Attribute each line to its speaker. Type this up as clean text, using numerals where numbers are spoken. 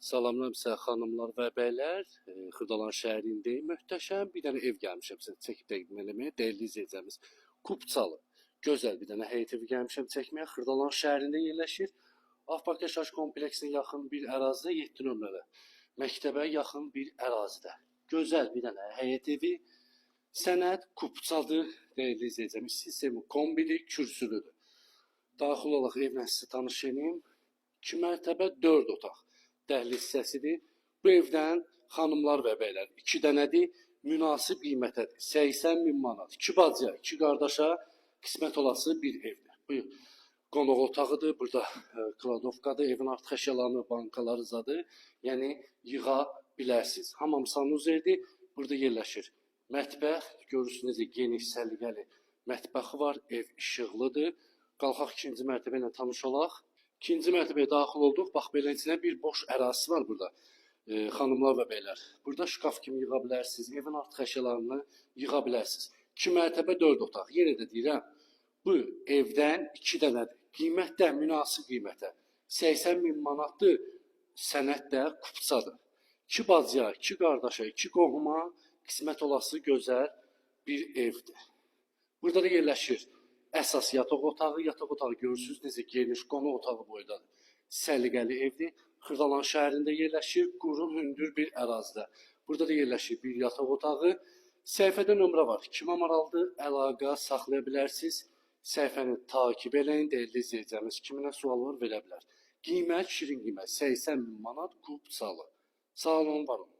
Speaker 1: Salamlar sizə, xanımlar və bəylər. Xırdalan şəhərindəyim. Möhtəşəm bir dənə ev gəlmişəm sizə çəkib təqdim eləməyə. Dəyərli izləyicilərimiz, Kupçalı gözəl bir dənə həyət evi gəlmişəm çəkməyə. Xırdalan şəhərində yerləşir. Avpark Yaşayış kompleksinə yaxın bir ərazidə, 7 nömrəli məktəbə yaxın bir ərazidə. Gözəl bir dənə həyət evi. Sənəd kupçadır, dəyərli izləyicilərimiz. Sistemi kombidir, kürsülüdür. Daxil olaq, evlə sizi tanış edeyim. 2 mərtəbə, 4 otaq dəhliz hissəsidir. Bu evdən, xanımlar və bəylər, 2 dənədir, münasib qiymətədir. 80 min manat. 2 bacıya, 2 qardaşa qismət olası bir evdir. Bu qonaq otağıdır. Burada kladovkadır. Evin artıq əşyalarını, bankaları zadı. Yəni yığa bilərsiniz. Hamam sanuzerdir. Burada yerləşir. Mətbəx, görürsünüz, necə geniş, səliqəli mətbəxi var. Ev işıqlıdır. Qalxaq, ikinci mərtəbə ilə tanış olaq. İkinci mərtəbəyə daxil olduq. Bax, beləsinə bir boş ərazisi var burada. Xanımlar və bəylər. Burada şkaf kimi yığa bilərsiniz. Evin artıq əşyalarını yığa bilərsiniz. 2 mərtəbə, 4 otaq. Yenə də deyirəm, bu evdən 2 dənədir. Qiymət də münasib qiymətə. 80 min manatdır. Sənəd də kupçadır. 2 bacıya, 2 qardaşa, 2 qohuma qismət olası gözəl bir evdir. Burada da yerləşir əsas yataq otağı. Yataq otağı görürsünüz, necə geniş, qonaq otağı boydadır. Səliqəli evdir. Xırdalan şəhərində yerləşir, quru, hündür bir ərazidə. Burada da yerləşir bir yataq otağı. Səhifədə nömrə var. Kimə maraqlıdır, əlaqə saxlaya bilərsiniz. Səhifəni takib eləyin, dəyərli izləyicilərimiz. Kiminə sual var, verə bilər. Qiymət şirin qiymət, 80 min manat, kupçalı. Sağ olun, var olun.